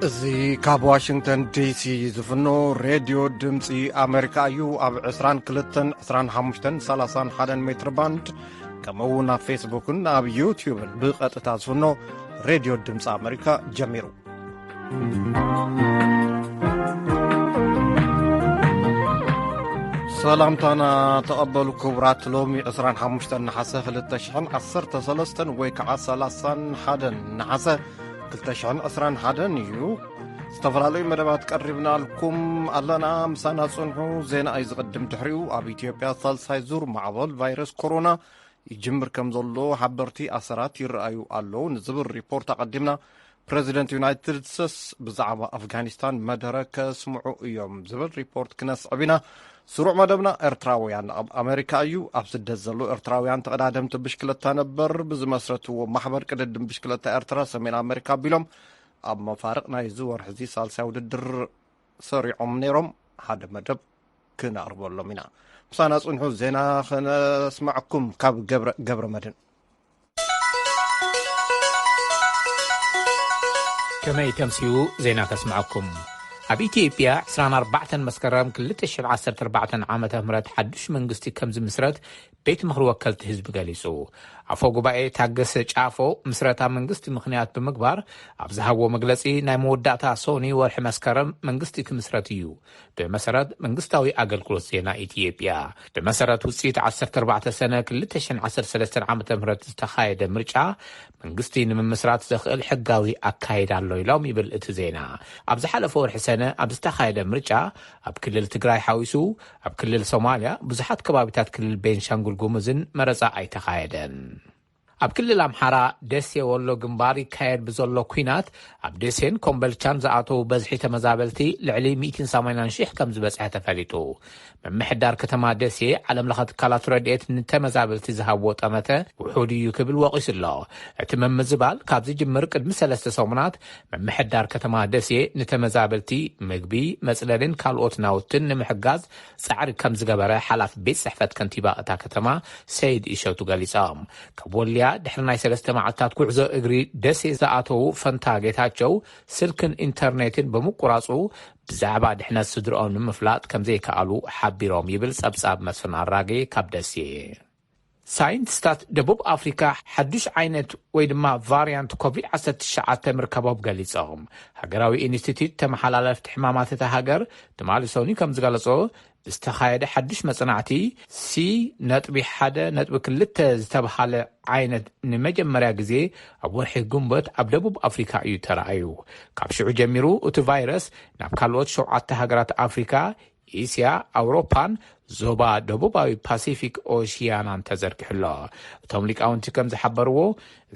እዚ ካብ ዋሽንግተን ዲሲ ዝፍኖ ሬድዮ ድምፂ ኣሜሪካ እዩ። ኣብ ዕስራን ክልተን፣ ዕስራን ሓሙሽተን፣ ሰላሳን ሓደን ሜትር ባንድ፣ ከምኡ እውን ኣብ ፌስቡክን ኣብ ዩትዩብን ብቐጥታ ዝፍኖ ሬድዮ ድምፂ ኣሜሪካ ጀሚሩ። ሰላምታና ተቐበሉ ክቡራት። ሎሚ ዕስራን ሓሙሽተን ነሓሰ ክልተ ሽሕን ዓሰርተ ሰለስተን ወይ ከዓ ሰላሳን ሓደን ነሓሰ ክልተ ሽሕን ዕስራን ሓደን እዩ። ዝተፈላለዩ መደባት ቀሪብናልኩም ኣለና። ምሳና ጽንሑ። ዜና እዩ ዝቕድም። ድሕሪኡ ኣብ ኢትዮጵያ ሳልሳይ ዙር ማዕበል ቫይረስ ኮሮና ይጅምር ከም ዘሎ ሓበርቲ ኣሰራት ይረኣዩ ኣለዉ ንዝብል ሪፖርት ኣቐዲምና፣ ፕረዚደንት ዩናይትድ ስቴትስ ብዛዕባ ኣፍጋኒስታን መደረ ከስምዑ እዮም ዝብል ሪፖርት ክነስዕብ ኢና። ስሩዕ መደብና ኤርትራውያን ኣብ ኣሜሪካ እዩ። ኣብ ስደት ዘለዉ ኤርትራውያን ተቐዳደምቲ ብሽክለታ ነበር ብዝመስረትዎ ማሕበር ቅድድም ብሽክለታ ኤርትራ ሰሜን ኣሜሪካ ኣቢሎም ኣብ መፋርቕ ናይዚ ወርሒ እዚ ሳልሳይ ውድድር ሰሪዖም ነይሮም። ሓደ መደብ ክነቕርበሎም ኢና። ምሳና ጽንሑ። ዜና ክነስማዕኩም ካብ ገብረ፣ ገብረ መድህን። ከመይ ተምስዩ ዜና ከስምዐኩም። ኣብ ኢትዮጵያ ዕስራን ኣርባዕተን መስከረም ክልተ ሽሕን ዓሰርተ ኣርባዕተን ዓመተ ምህረት ሓዱሽ መንግስቲ ከም ዝምስረት ቤት ምኽሪ ወከልቲ ህዝቢ ገሊጹ። ኣፈ ጉባኤ ታገሰ ጫፎ ምስረታ መንግስቲ ምኽንያት ብምግባር ኣብ ዝሃብዎ መግለጺ፣ ናይ መወዳእታ ሶኒ ወርሒ መስከረም መንግስቲ ክምስረት እዩ። ብመሰረት መንግስታዊ ኣገልግሎት ዜና ኢትዮጵያ፣ ብመሰረት ውጽኢት ዓሰርተ ኣርባዕተ ሰነ ክልተ ሽሕን ዓሰርተ ሰለስተን ዓመተ ምህረት ዝተኻየደ ምርጫ መንግስቲ ንምምስራት ዘኽእል ሕጋዊ ኣካይዳ ኣሎ ኢሎም ይብል እቲ ዜና። ኣብ ዝሓለፈ ወርሒ ሰነ ኣብ ዝተኻየደ ምርጫ ኣብ ክልል ትግራይ ሓዊሱ ኣብ ክልል ሶማልያ ብዙሓት ከባቢታት ክልል ቤንሻንጉል ጉሙዝን መረጻ ኣይተኻየደን። ኣብ ክልል ኣምሓራ ደሴ ወሎ ግንባር ይካየድ ብዘሎ ኲናት ኣብ ደሴን ኮምበልቻን ዝኣተዉ በዝሒ ተመዛበልቲ ልዕሊ ሚእትን ሰማንያን ሺሕ ከም ዝበጽሐ ተፈሊጡ። ምምሕዳር ከተማ ደሴ ዓለም ለኸ ትካላት ረድኤት ንተመዛበልቲ ዝሃብዎ ጠመተ ውሑድ እዩ ክብል ወቒሱ ኣሎ። እቲ ምምዝባል ካብ ዝጅምር ቅድሚ ሰለስተ ሰሙናት ምምሕዳር ከተማ ደሴ ንተመዛበልቲ ምግቢ፣ መጽለልን ካልኦት ናውትን ንምሕጋዝ ጻዕሪ ከም ዝገበረ ሓላፊ ቤት ጽሕፈት ከንቲባ እታ ከተማ ሰይድ እሸቱ ገሊጾም። ካብ ወልድያ ድሕሪ ናይ ሰለስተ መዓልታት ጉዕዞ እግሪ ደሴ ዝኣተዉ ፈንታ ጌታቸው ስልክን ኢንተርኔትን ብምቁራጹ ብዛዕባ ድሕነት ስድርኦም ንምፍላጥ ከም ዘይከኣሉ ሓቢሮም ይብል ጸብጻብ መስፍን ኣራጌ ካብ ደሴ። ሳይንቲስታት ደቡብ ኣፍሪካ ሓዱሽ ዓይነት ወይ ድማ ቫርያንት ኮቪድ ዓሰርተ ትሽዓተ ምርካቦም ገሊጾም። ሃገራዊ ኢንስቲትዩት ተመሓላለፍቲ ሕማማት እታ ሃገር ትማሊ ሰኑይ ከም ዝገለጾ፣ ብዝተኻየደ ሓዱሽ መጽናዕቲ ሲ ነጥቢ ሓደ ነጥቢ ክልተ ዝተብሃለ ዓይነት ንመጀመርያ ግዜ ኣብ ወርሒ ግንቦት ኣብ ደቡብ ኣፍሪካ እዩ ተራእዩ። ካብ ሽዑ ጀሚሩ እቲ ቫይረስ ናብ ካልኦት ሸውዓተ ሃገራት ኣፍሪካ፣ እስያ፣ ኣውሮፓን ዞባ ደቡባዊ ፓሲፊክ ኦሽያናን ተዘርጊሑ ኣሎ። እቶም ሊቃውንቲ ከም ዝሓበርዎ፣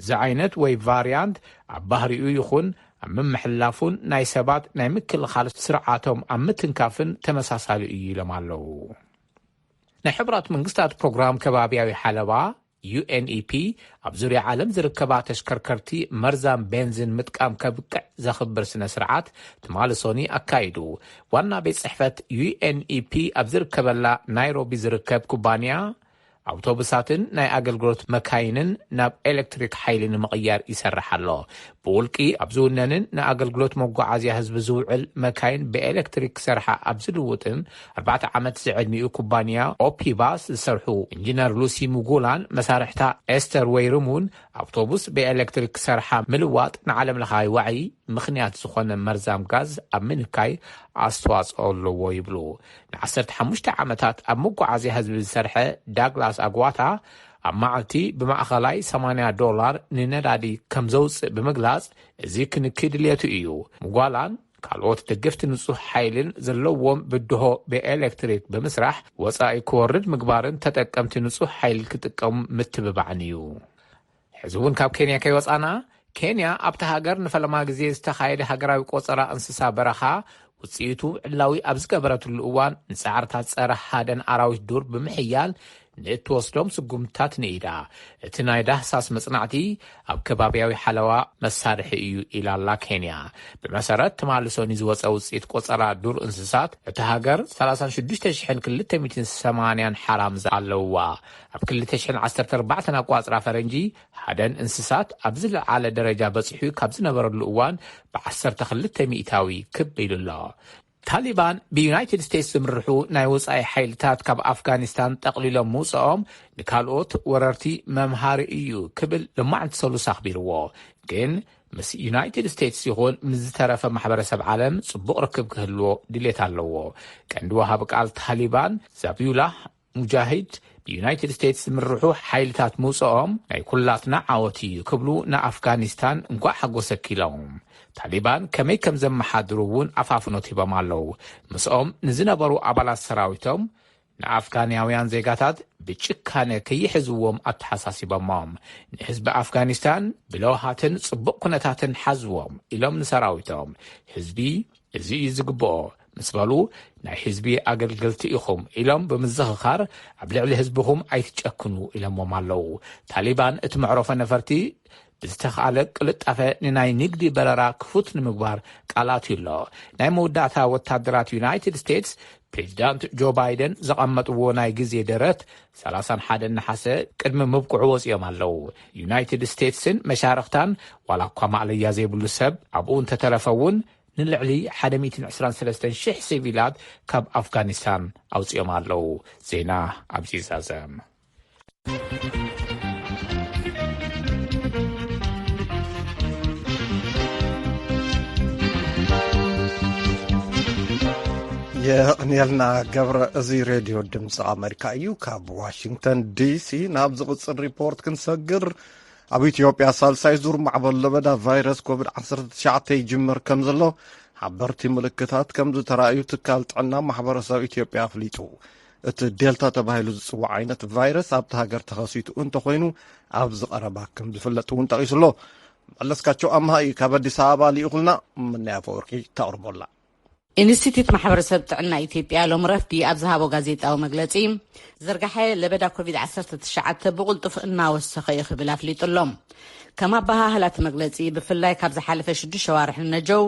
እዚ ዓይነት ወይ ቫርያንት ኣብ ባህሪኡ ይኹን ኣብ ምምሕልላፉን ናይ ሰባት ናይ ምክልኻል ስርዓቶም ኣብ ምትንካፍን ተመሳሳሊ እዩ ኢሎም ኣለዉ። ናይ ሕቡራት መንግስታት ፕሮግራም ከባብያዊ ሓለዋ፣ ዩ ኤን ኢ ፒ፣ ኣብ ዙርያ ዓለም ዝርከባ ተሽከርከርቲ መርዛም ቤንዚን ምጥቃም ከብቅዕ ዘኽብር ስነ ስርዓት ትማሊ ሶኒ ኣካይዱ። ዋና ቤት ጽሕፈት ዩ ኤን ኢ ፒ ኣብ ዝርከበላ ናይሮቢ ዝርከብ ኩባንያ ኣውቶቡሳትን ናይ ኣገልግሎት መካይንን ናብ ኤሌክትሪክ ሓይሊ ንምቕያር ይሰርሕ ኣሎ። ብውልቂ ኣብ ዝውነንን ንኣገልግሎት መጓዓዝያ ህዝቢ ዝውዕል መካይን ብኤሌክትሪክ ክሰርሓ ኣብ ዝልውጥን ኣርባዕተ ዓመት ዝዕድሚኡ ኩባንያ ኦፒባስ ዝሰርሑ ኢንጂነር ሉሲ ሙጉላን መሳርሕታ ኤስተር ወይርም እውን ኣውቶቡስ ብኤሌክትሪክ ክሰርሓ ምልዋጥ ንዓለም ለኻዊ ዋዒ ምኽንያት ዝኾነ መርዛም ጋዝ ኣብ ምንካይ ኣስተዋጽኦ ኣለዎ ይብሉ። ንዓሰርተ ሓሙሽተ ዓመታት ኣብ መጓዓዝያ ህዝቢ ዝሰርሐ ዳግላስ ኣግዋታ ኣብ መዓልቲ ብማእኸላይ ሰማንያ ዶላር ንነዳዲ ከም ዘውፅእ ብምግላፅ፣ እዚ ክንኪ ድልየቱ እዩ። ሙጓላን ካልኦት ደገፍቲ ንጹህ ሓይልን ዘለዎም ብድሆ ብኤሌክትሪክ ብምስራሕ ወጻኢ ክወርድ ምግባርን ተጠቀምቲ ንጹህ ሓይሊ ክጥቀሙ ምትብባዕን እዩ። ሕዚ እውን ካብ ኬንያ ከይወጻና፣ ኬንያ ኣብታ ሃገር ንፈለማ ግዜ ዝተኻየደ ሃገራዊ ቆጸራ እንስሳ በረኻ ውጽኢቱ ዕላዊ ኣብ ዝገበረትሉ እዋን፣ ንጻዕርታት ጸረ ሃደን ኣራዊት ዱር ብምሕያል ንእትወስዶም ስጉምትታት ንኢዳ። እቲ ናይ ዳህሳስ መጽናዕቲ ኣብ ከባብያዊ ሓለዋ መሳርሒ እዩ ኢላ ኣላ ኬንያ። ብመሰረት ትማሊ ሰኑይ ዝወጸ ውጽኢት ቆጸራ ዱር እንስሳት፣ እታ ሃገር ሰላሳ ሽዱሽተ ሽሕን ክልተ ሚእትን ሰማንያን ሓራምዝ ኣለውዋ። ኣብ ክልተ ሽሕን ዓሰርተ ኣርባዕተን ኣቋጽራ ፈረንጂ፣ ሃደን እንስሳት ኣብ ዝለዓለ ደረጃ በጺሑ ካብ ዝነበረሉ እዋን ብዓሰርተ ክልተ ሚእታዊ ክብ ኢሉ ኣሎ። ታሊባን ብዩናይትድ ስቴትስ ዝምርሑ ናይ ወጻኢ ሓይልታት ካብ ኣፍጋኒስታን ጠቕሊሎም ምውጽኦም ንካልኦት ወረርቲ መምሃሪ እዩ ክብል ሎማዕንቲ ሰሉስ ኣኽቢርዎ። ግን ምስ ዩናይትድ ስቴትስ ይኹን ምስ ዝተረፈ ማሕበረሰብ ዓለም ጽቡቕ ርክብ ክህልዎ ድሌት ኣለዎ። ቀንዲ ወሃቢ ቃል ታሊባን ዛቢዩላህ ሙጃሂድ ብዩናይትድ ስቴትስ ዝምርሑ ሓይልታት ምውጽኦም ናይ ኩላትና ዓወት እዩ ክብሉ ንኣፍጋኒስታን እንኳዕ ሓጎሰኪ ኢሎም። ታሊባን ከመይ ከም ዘመሓድሩ እውን ኣፋፍኖት ሂቦም ኣለዉ። ምስኦም ንዝነበሩ ኣባላት ሰራዊቶም ንኣፍጋናውያን ዜጋታት ብጭካነ ከይሕዝዎም ኣተሓሳሲቦሞም። ንህዝቢ ኣፍጋኒስታን ብለውሃትን ጽቡቕ ኩነታትን ሓዝዎም ኢሎም ንሰራዊቶም። ህዝቢ እዚ እዩ ዝግብኦ ምስ በሉ፣ ናይ ህዝቢ ኣገልገልቲ ኢኹም ኢሎም ብምዝኽኻር ኣብ ልዕሊ ህዝብኹም ኣይትጨክኑ ኢሎሞም ኣለዉ። ታሊባን እቲ መዕረፎ ነፈርቲ ብዝተኻለ ቅልጣፈ ንናይ ንግዲ በረራ ክፉት ንምግባር ቃል ኣትዩ ኣሎ። ናይ መወዳእታ ወታደራት ዩናይትድ ስቴትስ ፕሬዚዳንት ጆ ባይደን ዘቐመጥዎ ናይ ግዜ ደረት ሰላሳን ሓደን ነሓሰ ቅድሚ ምብቅዑ ወፂኦም ኣለዉ። ዩናይትድ ስቴትስን መሻርኽታን ዋላ እኳ ማእለያ ዘይብሉ ሰብ ኣብኡ እንተተረፈ እውን ንልዕሊ ሓደ ሚእትን ዕስራን ሰለስተን ሽሕ ሲቪላት ካብ ኣፍጋኒስታን ኣውፂኦም ኣለዉ። ዜና ኣብዚ ይዛዘም። የቕንየልና ገብረ። እዚ ሬድዮ ድምፂ ኣሜሪካ እዩ። ካብ ዋሽንግተን ዲሲ ናብ ዝቕፅል ሪፖርት ክንሰግር፣ ኣብ ኢትዮጵያ ሳልሳይ ዙር ማዕበል ለበዳ ቫይረስ ኮቪድ ዓሰርተ ትሽዓተ ይጅመር ከም ዘሎ ሓበርቲ ምልክታት ከም ዝተራእዩ ትካል ጥዕና ማሕበረሰብ ኢትዮጵያ ኣፍሊጡ። እቲ ዴልታ ተባሂሉ ዝጽዋዕ ዓይነት ቫይረስ ኣብቲ ሃገር ተኸሲቱ እንተኾይኑ ኣብዚ ቀረባ ከም ዝፍለጥ እውን ጠቒሱ ኣሎ። መለስካቸው ኣምሃ እዩ ካብ ኣዲስ ኣበባ ልኢኹልና። ምናይ ኣፈወርቂ ተቕርቦላ። ኢንስቲትዩት ማሕበረሰብ ጥዕና ኢትዮጵያ ሎም ረፍዲ ኣብ ዝሃቦ ጋዜጣዊ መግለጺ፣ ዝርጋሐ ለበዳ ኮቪድ ዓሰርተ ትሽዓተ ብቕልጡፍ እናወሰኸ እዩ ክብል ኣፍሊጡ ኣሎ። ከም ኣበሃህላ እቲ መግለጺ፣ ብፍላይ ካብ ዝሓለፈ ሽዱሽተ ኣዋርሕ ንነጀው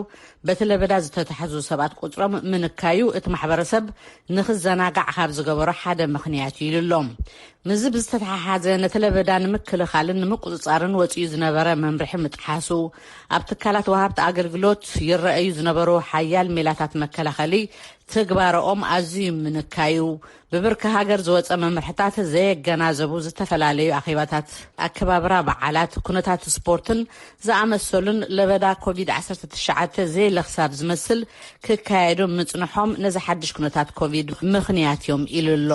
በቲ ለበዳ ዝተታሕዙ ሰባት ቁጽሮም ምንካዩ እቲ ማሕበረሰብ ንኽዘናጋዕ ካብ ዝገበሮ ሓደ ምኽንያት እዩ ኢሉ ኣሎ። ምስዚ ብዝተተሓሓዘ ነቲ ለበዳ ንምክልኻልን ንምቁጽጻርን ወጺኡ ዝነበረ መምርሒ ምጥሓሱ፣ ኣብ ትካላት ወሃብቲ ኣገልግሎት ይረኣዩ ዝነበሩ ሓያል ሜላታት መከላኸሊ ትግባረኦም ኣዝዩ ምንካዩ፣ ብብርኪ ሃገር ዝወጸ መምርሕታት ዘየገናዘቡ ዝተፈላለዩ ኣኼባታት፣ ኣከባብራ በዓላት፣ ኩነታት ስፖርትን ዝኣመሰሉን ለበዳ ኮቪድ ዓሰርተ ትሽዓተ ዘየለ ክሳብ ዝመስል ክካየዱ ምጽንሖም ነዚ ሓድሽ ኩነታት ኮቪድ ምኽንያት እዮም ኢሉ ኣሎ።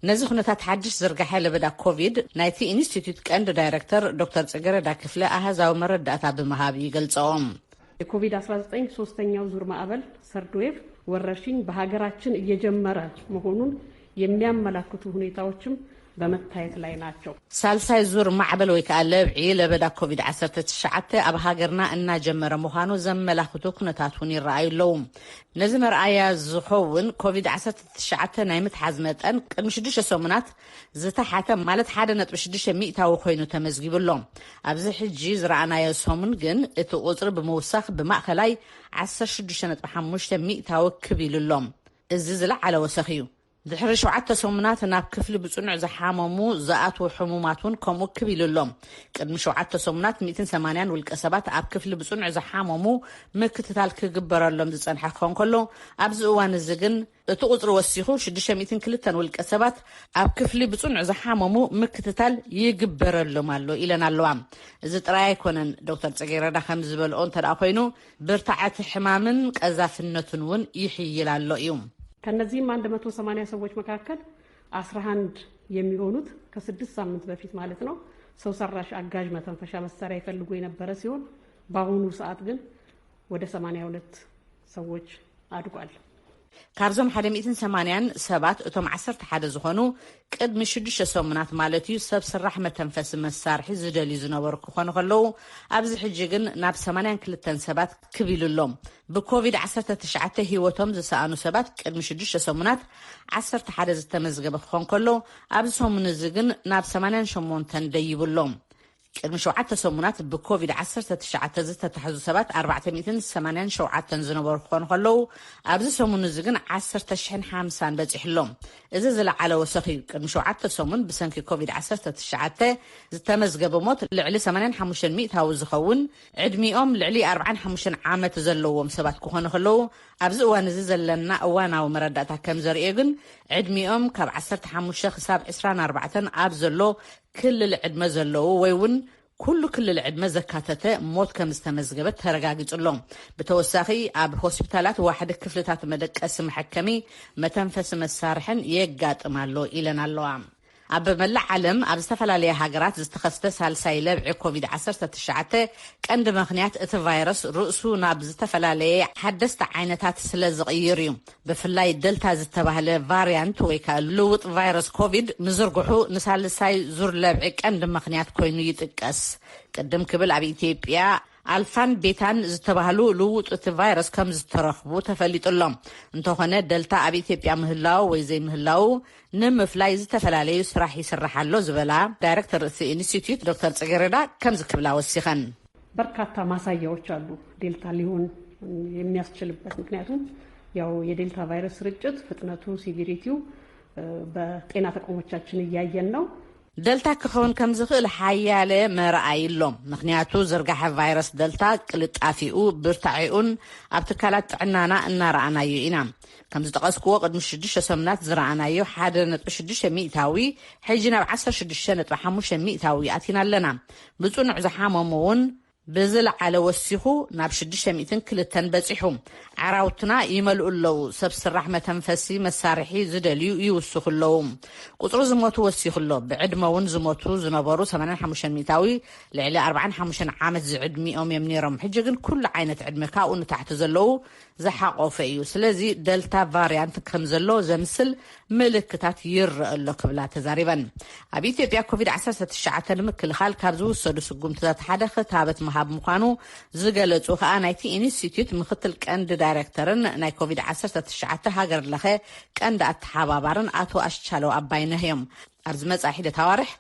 ነዚ ኩነታት ሓድሽ ዝርጋሐ ለበዳ ኮቪድ ናይቲ ኢንስቲትዩት ቀንዲ ዳይረክተር ዶክተር ጽገረዳ ክፍለ ኣሃዛዊ መረዳእታ ብምሃብ ይገልጸኦም። የኮቪድ አስራ ዘጠኝ ሶስተኛው ዙር ማዕበል፣ ሰርድ ዌቭ፣ ወረርሽኝ በሀገራችን እየጀመረ መሆኑን የሚያመላክቱ ሁኔታዎችም በመታየት ላይ ናቸው። ሳልሳይ ዙር ማዕበል ወይ ከዓ ለብዒ ለበዳ ኮቪድ ዓሰርተ ትሽዓተ ኣብ ሃገርና እናጀመረ ምዃኑ ዘመላኽቱ ኩነታት እውን ይረኣዩ ኣለዉ። ነዚ መርኣያ ዝኸውን ኮቪድ ዓሰርተ ትሽዓተ ናይ ምትሓዝ መጠን ቅድሚ ሽዱሽተ ሰሙናት ዝተሓተ፣ ማለት ሓደ ነጥቢ ሽዱሽተ ሚእታዊ ኮይኑ ተመዝጊቡ ኣሎ። ኣብዚ ሕጂ ዝረኣናዮ ሰሙን ግን እቲ ቁፅሪ ብምውሳኽ ብማእኸላይ ዓሰርተ ሽዱሽተ ነጥቢ ሓሙሽተ ሚእታዊ ክብ ኢሉ ኣሎ። እዚ ዝለዓለ ወሰኽ እዩ። ድሕሪ ሸውዓተ ሰሙናት ናብ ክፍሊ ብፅኑዕ ዝሓመሙ ዝኣትዉ ሕሙማት እውን ከምኡ ክብ ኢሉ ኣሎ። ቅድሚ ሸውዓተ ሰሙናት ሚእትን ሰማንያን ውልቀ ሰባት ኣብ ክፍሊ ብፅኑዕ ዝሓመሙ ምክትታል ክግበረሎም ዝፀንሐ ክኸውን ከሎ፣ ኣብዚ እዋን እዚ ግን እቲ ቁፅሪ ወሲኹ ሽዱሽተ ሚእትን ክልተን ውልቀ ሰባት ኣብ ክፍሊ ብፅኑዕ ዝሓመሙ ምክትታል ይግበረሎም ኣሎ ኢለን ኣለዋ። እዚ ጥራይ ኣይኮነን፣ ዶክተር ጽጌረዳ ከም ዝበልኦ እንተ ደኣ ኮይኑ፣ ብርታዐ እቲ ሕማምን ቀዛፍነቱን እውን ይሕይል ኣሎ እዩ። ከነዚህም አንድ መቶ ሰማንያ ሰዎች መካከል አስራ አንድ የሚሆኑት ከስድስት ሳምንት በፊት ማለት ነው ሰው ሰራሽ አጋዥ መተንፈሻ መሳሪያ ይፈልጉ የነበረ ሲሆን በአሁኑ ሰዓት ግን ወደ ሰማንያ ሁለት ሰዎች አድጓል። ካብዞም ሓደ ሚእትን ሰማንያን ሰባት እቶም ዓሰርተ ሓደ ዝኾኑ ቅድሚ ሽዱሽተ ሰሙናት ማለት እዩ ሰብ ስራሕ መተንፈሲ መሳርሒ ዝደልዩ ዝነበሩ ክኾኑ ከለዉ፣ ኣብዚ ሕጂ ግን ናብ ሰማንያን ክልተን ሰባት ክብ ኢሉ ኣሎ። ብኮቪድ ዓሰርተ ትሽዓተ ህይወቶም ዝሰኣኑ ሰባት ቅድሚ ሽዱሽተ ሰሙናት ዓሰርተ ሓደ ዝተመዝገበ ክኾን ከሎ፣ ኣብዚ ሰሙን እዚ ግን ናብ ሰማንያን ሸሞንተን ደይቡ ኣሎ። ቅድሚ ሸውዓተ ሰሙናት ብኮቪድ ዓሰርተ ትሽዓተ ዝተታሕዙ ሰባት ኣርባዕተ ሚእትን ሰማንያን ሸውዓተን ዝነበሩ ክኾኑ ከለዉ፣ ኣብዚ ሰሙን እዚ ግን ዓሰርተ ሽሕን ሓምሳን በፂሑ ኣሎ። እዚ ዝለዓለ ወሰኽ እዩ። ቅድሚ ሸውዓተ ሰሙን ብሰንኪ ኮቪድ ዓሰርተ ትሽዓተ ዝተመዝገበ ሞት ልዕሊ ሰማንያን ሓሙሽተን ሚእታዊ ዝኸውን፣ ዕድሚኦም ልዕሊ ኣርባዓን ሓሙሽተን ዓመት ዘለዎም ሰባት ክኾኑ ከለዉ፣ ኣብዚ እዋን እዚ ዘለና እዋናዊ መረዳእታ ከም ዘርእዮ ግን፣ ዕድሚኦም ካብ ዓሰርተ ሓሙሽተ ክሳብ ዕስራን ኣርባዕተን ኣብ ዘሎ ክልል ዕድመ ዘለዉ ወይ እውን ኩሉ ክልል ዕድመ ዘካተተ ሞት ከም ዝተመዝገበ ተረጋጊጹ ኣሎ። ብተወሳኺ፣ ኣብ ሆስፒታላት ዋሕዲ ክፍልታት መደቀሲ መሐከሚ መተንፈሲ መሳርሕን የጋጥም ኣሎ ኢለን ኣለዋ። ኣብ መላእ ዓለም ኣብ ዝተፈላለየ ሃገራት ዝተኸስተ ሳልሳይ ለብዒ ኮቪድ ዓሰርተ ትሽዓተ ቀንዲ ምኽንያት እቲ ቫይረስ ርእሱ ናብ ዝተፈላለየ ሓደስቲ ዓይነታት ስለ ዝቕይር እዩ። ብፍላይ ደልታ ዝተባህለ ቫርያንት ወይ ከዓ ልውጥ ቫይረስ ኮቪድ ምዝርግሑ ንሳልሳይ ዙር ለብዒ ቀንዲ ምኽንያት ኮይኑ ይጥቀስ። ቅድም ክብል ኣብ ኢትዮጵያ ኣልፋን ቤታን ዝተባህሉ ልውጥ እቲ ቫይረስ ከም ዝተረኽቡ ተፈሊጡ ኣሎ። እንተኾነ ደልታ ኣብ ኢትዮጵያ ምህላው ወይ ዘይምህላው ንምፍላይ ዝተፈላለዩ ስራሕ ይስራሕ ኣሎ ዝበላ ዳይሬክተር እቲ ኢንስቲትዩት ዶክተር ጽጌረዳ ከምዚ ክብላ ወሲኸን። በርካታ ማሳያዎች አሉ ዴልታ ሊሆን የሚያስችልበት። ምክንያቱም ያው የዴልታ ቫይረስ ስርጭት ፍጥነቱ፣ ሲቪሪቲው በጤና ተቋሞቻችን እያየን ነው። ደልታ ክኸውን ከም ዝኽእል ሓያለ መርኣይ ኣሎ። ምኽንያቱ ዝርጋሐ ቫይረስ ደልታ ቅልጣፊኡ፣ ብርታዒኡን ኣብ ትካላት ጥዕናና እናረኣናዮ ኢና። ከም ዝጠቐስክዎ ቅድሚ ሽዱሽተ ሰሙናት ዝረኣናዮ ሓደ ነጥቢ ሽዱሽተ ሚእታዊ ሕጂ ናብ ዓሰርተ ሽዱሽተ ነጥቢ ሓሙሽተ ሚእታዊ ኣቲና ኣለና። ብጽኑዕ ዝሓመሙ እውን ብዝለዓለ ወሲኹ ናብ ሽዱሽተ ሚእትን ክልተን በጺሑ። ዓራውትና ይመልኡ ኣለዉ። ሰብ ስራሕ መተንፈሲ መሳርሒ ዝደልዩ ይውስኹ ኣለዉ። ቁጽሪ ዝሞቱ ወሲኹ ኣሎ። ብዕድመ እውን ዝሞቱ ዝነበሩ ሰማንያን ሓሙሽተን ሚእታዊ ልዕሊ ኣርባዓን ሓሙሽተን ዓመት ዝዕድሚኦም እዮም ነይሮም። ሕጂ ግን ኩሉ ዓይነት ዕድመ ካብኡ ንታሕቲ ዘለዉ ዝሓቆፈ እዩ። ስለዚ ደልታ ቫርያንት ከም ዘሎ ዘምስል ምልክታት ይረአ ኣሎ ክብላ ተዛሪበን። ኣብ ኢትዮጵያ ኮቪድ ዓሰርተ ትሽዓተ ንምክልኻል ካብ ዝውሰዱ ስጉምትታት ሓደ ክታበት ምሃብ ምዃኑ ዝገለጹ ከኣ ናይቲ ኢንስቲትዩት ምክትል ቀንዲ ዳይሬክተርን ናይ ኮቪድ ዓሰርተ ትሽዓተ ሃገር ለኸ ቀንዲ ኣተሓባባርን ኣቶ ኣስቻለው ኣባይነህ እዮም። ኣብ ዝመጽእ ሒደት ኣዋርሕ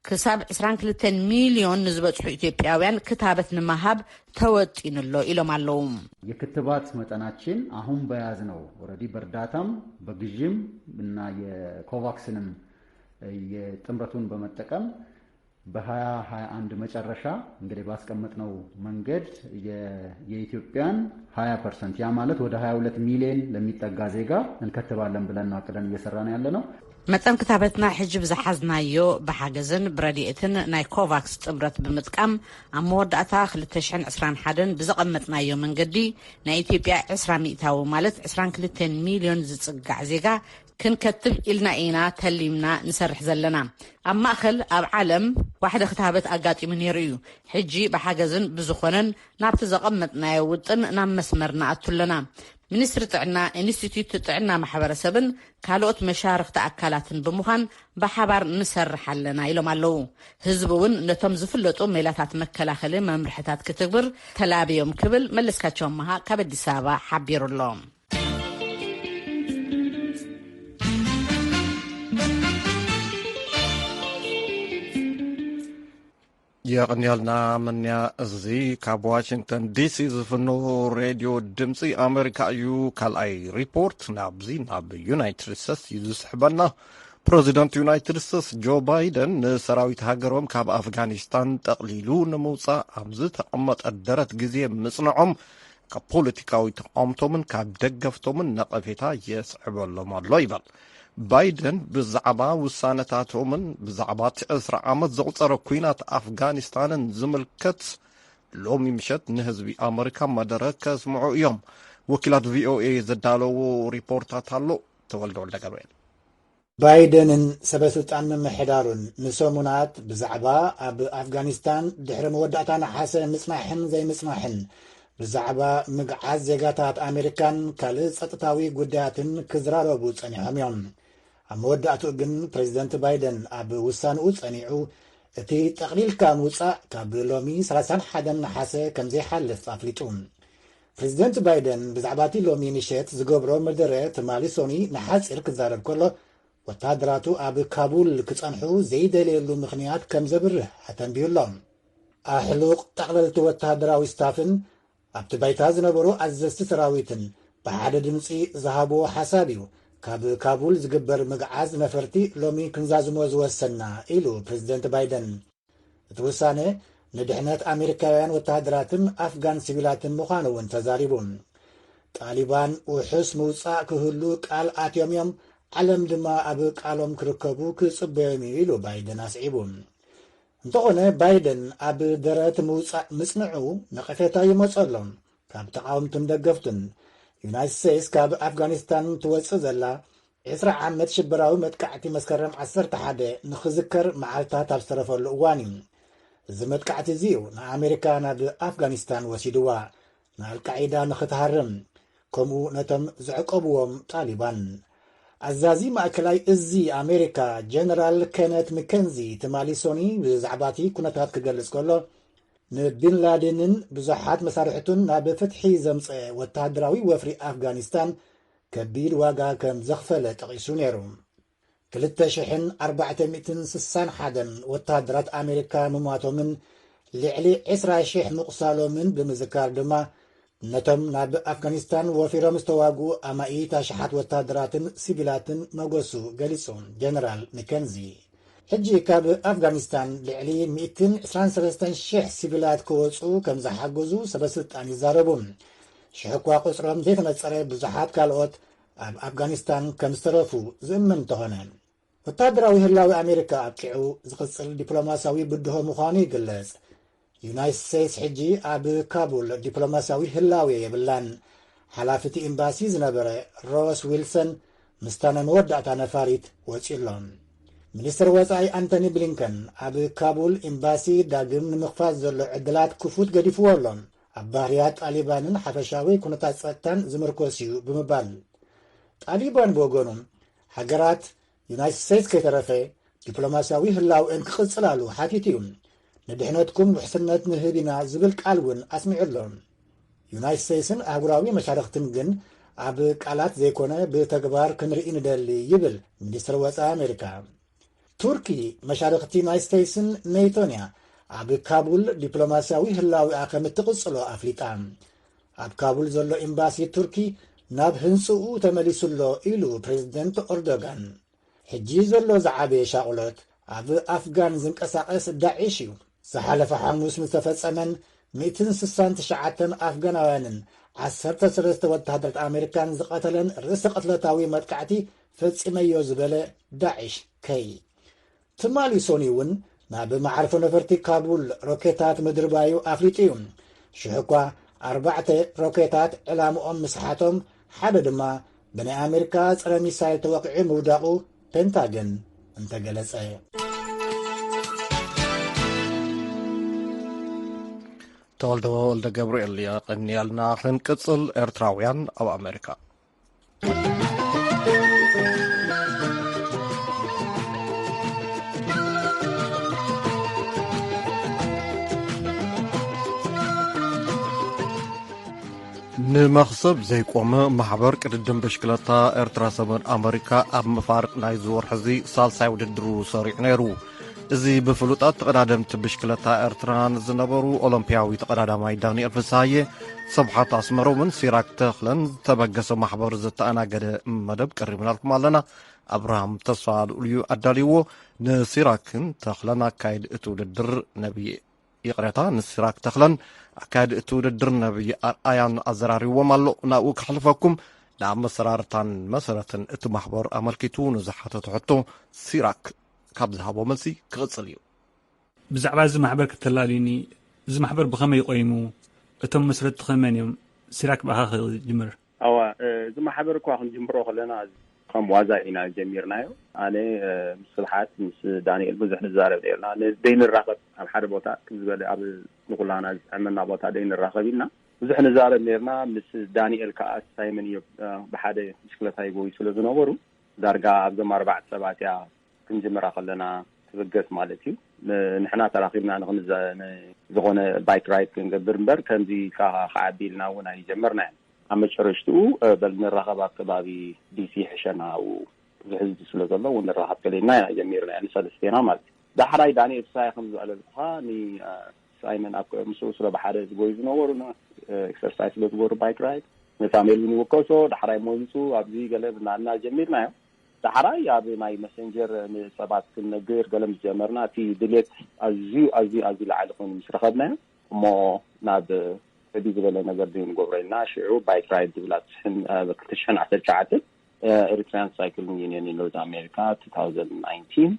ክሳብ ዕስራን ክልተን ሚልዮን ንዝበጽሑ ኢትዮጵያውያን ክታበት ንምሃብ ተወጢኑ ኣሎ ኢሎም ኣለዉ። የክትባት መጠናችን አሁን በያዝነው ኦልሬዲ በእርዳታም በግዥም እና የኮቫክስንም የጥምረቱን በመጠቀም በ2021 መጨረሻ እንግዲህ ባስቀመጥነው መንገድ የኢትዮጵያን ሃያ ፐርሰንት፣ ያ ማለት ወደ ሃያ ሁለት ሚሊዮን ለሚጠጋ ዜጋ እንከትባለን ብለን ነው አቅደን እየሰራን ያለ ነው። መጠን ክታበትና ሕጂ ብዝሓዝናዮ ብሓገዝን ብረድኤትን ናይ ኮቫክስ ጥምረት ብምጥቃም ኣብ መወዳእታ ክልተ ሽሕን ዕስራን ሓደን ብዘቐመጥናዮ መንገዲ ናይ ኢትዮጵያ ዕስራ ሚእታዊ ማለት ዕስራን ክልተን ሚልዮን ዝጽጋዕ ዜጋ ክንከትብ ኢልና ኢና ተሊምና ንሰርሕ ዘለና። ኣብ ማእኸል ኣብ ዓለም ዋሕደ ክታበት ኣጋጢሙ ነይሩ እዩ። ሕጂ ብሓገዝን ብዝኾነን ናብቲ ዘቐመጥናዮ ውጥን ናብ መስመር ንኣቱ ኣለና። ሚኒስትሪ ጥዕና፣ ኢንስቲትዩት ጥዕና ማሕበረሰብን ካልኦት መሻርኽቲ ኣካላትን ብምዃን ብሓባር ንሰርሕ ኣለና ኢሎም ኣለዉ። ህዝቢ እውን ነቶም ዝፍለጡ ሜላታት መከላኸሊ መምርሕታት ክትግብር ተላብዮም ክብል መለስካቸው ኣመሃ ካብ ኣዲስ ኣበባ ሓቢሩ ኣሎ። የቕንየልና ምንያ። እዚ ካብ ዋሽንግተን ዲሲ ዝፍኖ ሬድዮ ድምፂ ኣሜሪካ እዩ። ካልኣይ ሪፖርት ናብዚ ናብ ዩናይትድ ስቴትስ እዩ ዝስሕበና። ፕረዚደንት ዩናይትድ ስቴትስ ጆ ባይደን ንሰራዊት ሃገሮም ካብ ኣፍጋኒስታን ጠቕሊሉ ንምውፃእ ኣብ ዝተቐመጠ ደረት ግዜ ምፅንዖም ካብ ፖለቲካዊ ተቃውምቶምን ካብ ደገፍቶምን ነቐፌታ የስዕበሎም ኣሎ ይበል። ባይደን ብዛዕባ ውሳነታቶምን ብዛዕባ እቲ ዕስራ ዓመት ዘቑጸረ ኲናት ኣፍጋኒስታንን ዝምልከት ሎሚ ምሸት ንህዝቢ ኣመሪካ መደረ ከስምዑ እዮም። ወኪላት ቪኦኤ ዘዳለዎ ሪፖርታት ኣሎ። ተወልደ ወልደ ገብርኤል። ባይደንን ሰበ ስልጣን ምምሕዳሩን ንሰሙናት ብዛዕባ ኣብ ኣፍጋኒስታን ድሕሪ መወዳእታ ነሓሰ ምጽናሕን ዘይምጽናሕን ብዛዕባ ምግዓዝ ዜጋታት ኣሜሪካን ካልእ ጸጥታዊ ጉዳያትን ክዝራረቡ ጸኒሖም እዮም። ኣብ መወዳእትኡ ግን ፕሬዚደንት ባይደን ኣብ ውሳንኡ ጸኒዑ፣ እቲ ጠቕሊልካ ምውጻእ ካብ ሎሚ ሰላሳን ሓደን ነሓሰ ከም ዘይሓልፍ ኣፍሊጡ። ፕሬዚደንት ባይደን ብዛዕባ እቲ ሎሚ ምሸት ዝገብሮ መደረ ትማሊ ሶኒ ንሓጺር ክዛረብ ከሎ፣ ወተሃደራቱ ኣብ ካቡል ክጸንሑ ዘይደልየሉ ምኽንያት ከም ዘብርህ ኣተንቢሁሎም። ኣሕሉቕ ጠቕለልቲ ወተሃደራዊ ስታፍን ኣብቲ ባይታ ዝነበሩ ኣዘዝቲ ሰራዊትን ብሓደ ድምጺ ዝሃብዎ ሓሳብ እዩ፣ ካብ ካቡል ዝግበር ምግዓዝ ነፈርቲ ሎሚ ክንዛዝሞ ዝወሰና፣ ኢሉ ፕሬዚደንት ባይደን። እቲ ውሳነ ንድሕነት ኣሜሪካውያን ወተሃደራትን ኣፍጋን ሲቪላትን ምዃኑ እውን ተዛሪቡ። ጣሊባን ውሑስ ምውጻእ ክህሉ ቃል ኣትዮም እዮም፣ ዓለም ድማ ኣብ ቃሎም ክርከቡ ክጽበዮም እዩ፣ ኢሉ ባይደን ኣስዒቡ። እንተኾነ፣ ባይደን ኣብ ደረት ምውጻእ ምጽንዑ ነቐፌታ ይመጸሎም ካብ ተቓወምቱን ደገፍቱን። ዩናይትድ ስቴትስ ካብ ኣፍጋኒስታን ትወጽእ ዘላ ዕስራ ዓመት ሽበራዊ መጥቃዕቲ መስከረም ዓሰርተ ሓደ ንኽዝከር መዓልታት ኣብ ዝተረፈሉ እዋን እዩ። እዚ መጥቃዕቲ እዚ እዩ ንኣሜሪካ ናብ ኣፍጋኒስታን ወሲድዋ፣ ንኣልቃዒዳ ንኽትሃርም፣ ከምኡ ነቶም ዘዕቀብዎም ጣሊባን። ኣዛዚ ማእከላይ እዚ ኣሜሪካ ጀነራል ኬነት ምከንዚ ትማሊ ሶኒ ብዛዕባ እቲ ኩነታት ክገልጽ ከሎ፣ ንቢን ላደንን ብዙሓት መሳርሕቱን ናብ ፍትሒ ዘምጸ ወተሃደራዊ ወፍሪ ኣፍጋኒስታን ከቢድ ዋጋ ከም ዘኽፈለ ጠቒሱ ነይሩ። ክልተ ሽሕን ኣርባዕተ ሚእትን ስሳን ሓደን ወተሃደራት ኣሜሪካ ምሟቶምን ልዕሊ ዕስራ ሽሕ ምቑሳሎምን ብምዝካር ድማ፣ ነቶም ናብ ኣፍጋኒስታን ወፊሮም ዝተዋግኡ ኣማኢት ኣሽሓት ወተሃደራትን ሲቪላትን መጎሱ ገሊጹ ጀነራል ሚከንዚ። ሕጂ ካብ ኣፍጋኒስታን ልዕሊ ሚእትን ዕስራን ሰለስተን ሽሕ ሲቪላት ክወጹ ከም ዝሓገዙ ሰበስልጣን ይዛረቡ። ሽሕ እኳ ቁጽሮም ዘይተነጸረ ብዙሓት ካልኦት ኣብ ኣፍጋኒስታን ከም ዝተረፉ ዝእመን እንተኾነ፣ ወተሃደራዊ ህላዊ ኣሜሪካ ኣብቂዑ ዝቕጽል ዲፕሎማስያዊ ብድሆ ምዃኑ ይግለጽ። ዩናይትድ ስቴትስ ሕጂ ኣብ ካቡል ዲፕሎማስያዊ ህላዌ የብላን። ሓላፊ እቲ ኤምባሲ ዝነበረ ሮስ ዊልሰን ምስታ ናይ መወዳእታ ነፋሪት ወጺኡ ኣሎ። ሚኒስትር ወጻኢ ኣንቶኒ ብሊንከን ኣብ ካቡል ኤምባሲ ዳግም ንምኽፋት ዘሎ ዕድላት ክፉት ገዲፍዎ ኣሎ። ኣብ ባህርያት ጣሊባንን ሓፈሻዊ ኩነታት ጸጥታን ዝምርኮስ እዩ ብምባል፣ ጣሊባን ብወገኑ፣ ሃገራት ዩናይትድ ስቴትስ ከይተረፈ ዲፕሎማስያዊ ህላውእን ክቕጽላሉ ሓቲቱ እዩ። ንድሕነትኩም ውሕስነት ንህብ ኢና ዝብል ቃል እውን ኣስሚዑ ኣሎ። ዩናይትድ ስቴትስን ኣህጉራዊ መሻርኽትን ግን ኣብ ቃላት ዘይኮነ ብተግባር ክንርኢ ንደሊ ይብል ሚኒስትር ወጻኢ ኣሜሪካ። ቱርኪ መሻርኽቲ ዩናይትድ ስቴትስን ኔቶን እያ። ኣብ ካቡል ዲፕሎማስያዊ ህላዊኣ ከም እትቕጽሎ ኣፍሊጣ። ኣብ ካቡል ዘሎ ኤምባሲ ቱርኪ ናብ ህንጽኡ ተመሊሱ ኣሎ ኢሉ ፕሬዝደንት ኦርዶጋን። ሕጂ ዘሎ ዝዓበየ ሻቕሎት ኣብ ኣፍጋን ዝንቀሳቐስ ዳዒሽ እዩ። ዝሓለፈ ሓሙስ ንዝተፈጸመን ሚእትን ስሳን ትሽዓተን ኣፍጋናውያንን ዓሰርተ ሰለስተ ወተሃደራት ኣሜሪካን ዝቐተለን ርእሰ ቅትለታዊ መጥቃዕቲ ፈጺመዮ ዝበለ ዳዒሽ ከይ ትማሊ ሶኒ እውን ናብ መዓርፎ ነፈርቲ ካቡል ሮኬታት ምድርባዩ ኣፍሊጡ እዩ። ሽሕ እኳ ኣርባዕተ ሮኬታት ዕላምኦም ምስሓቶም፣ ሓደ ድማ ብናይ ኣሜሪካ ጸረ ሚሳይል ተወቒዑ ምውዳቑ ፔንታገን እንተገለጸ። ተወልደ ወልደ ገብርኤል የቐንየልና። ክንቅጽል፣ ኤርትራውያን ኣብ ኣሜሪካ። ንመኽሰብ ዘይቆመ ማሕበር ቅድድም ብሽክለታ ኤርትራ ሰሜን ኣመሪካ ኣብ ምፋርቅ ናይዚ ወርሒ እዚ ሳልሳይ ውድድሩ ሰሪዑ ነይሩ። እዚ ብፍሉጣት ተቐዳደምቲ ብሽክለታ ኤርትራ ንዝነበሩ ኦሎምፒያዊ ተቐዳዳማይ ዳንኤል ፍስሃየ፣ ሰብሓት ኣስመሮምን ሲራክ ተኽለን ዝተበገሰ ማሕበር ዝተኣናገደ መደብ ቀሪብናልኩም ኣለና። ኣብርሃም ተስፋ ልኡል እዩ ኣዳልይዎ። ንሲራክን ተኽለን ኣካይድ እቲ ውድድር ነብይ፣ ይቕሬታ፣ ንሲራክ ተኽለን ኣካይድ እቲ ውድድር ነብይ ኣርኣያን ኣዘራሪብዎም ኣሎ። ናብኡ ከሕልፈኩም። ንኣመሰራርታን መሰረትን እቲ ማሕበር ኣመልኪቱ ንዝሓተቶ ሕቶ ሲራክ ካብ ዝሃቦ መልሲ ክቕጽል እዩ። ብዛዕባ እዚ ማሕበር ከተላልዩኒ፣ እዚ ማሕበር ብኸመይ ቆይሙ? እቶም መስረትቲ ከ መን እዮም? ሲራክ ብኣኻ ክጅምር። ኣዋ፣ እ፣ እዚ ማሕበር እኳ ክንጅምሮ ከለና፣ ከም ዋዛ ኢና ጀሚርናዮ። ኣነ፣ እ፣ ምስ ስብሓት፣ ምስ ዳንኤል ብዙሕ ንዛረብ ነርና። ን-፣ ደይንራኸብ፣ ኣብ ሓደ ቦታ ክም ዝበለ ኣብ ንኩላና ዝጥዕመና ቦታ ደይንራኸብ ኢልና። ብዙሕ ንዛረብ ነርና። ምስ ዳንኤል ከዓ ሳይመን እዮ ብሓደ ብሽክለታ ይጎዩ ስለ ዝነበሩ ዳርጋ ኣብዞም ኣርባዕተ ሰባት እያ ክንጅምራ ከለና ትብገስ ማለት እዩ። ንሕና ተራኺብና ዝኾነ ባይክ ራይድ ክንገብር እምበር ከምዚ ክዓቢ ኢልና እውን ኣይጀመርና። ኣብ መጨረሽትኡ በል ንራኸብ ኣብ ከባቢ ዲሲ ሕሸና ኣብኡ ብዙሕ ህዝቢ ስለ ዘሎ እውን ንራኸብ ከለና ኢና ጀሚርና ንሰለስቴና ማለት እዩ። ዳሕራይ ዳንኤል ሳይ ከም ዝዕለልኩኻ ንሳይመን ኣብ ምስኡ ስለ ብሓደ ዝጎዩ ዝነበሩ ኤክሰርሳይዝ ስለ ዝበሩ ባይክ ራይድ ነታ ሜልቪን ይወከሶ ዳሕራይ ሞይፁ ኣብዚ ገለ ብናና ጀሚርናዮ። ዳሕራይ ኣብ ናይ መሰንጀር ንሰባት ክንነግር ገለ ምስ ጀመርና እቲ ድሌት ኣዝዩ ኣዝዩ ኣዝዩ ላዓሊ ኮይኑ ምስ ረኸብናዮ እሞ ናብ ዕቢ ዝበለ ነገር ዘይንገብሮ ኢልና ሽዑ ባይክ ራይድ ዝብላ ትሽሕን ክልተ ሽሕን ዓሰርተ ትሽዓተን ኤሪትሪያን ሳይክሊንግ ዩኒየን ኢን ኖርዝ ኣሜሪካ two thousand nineteen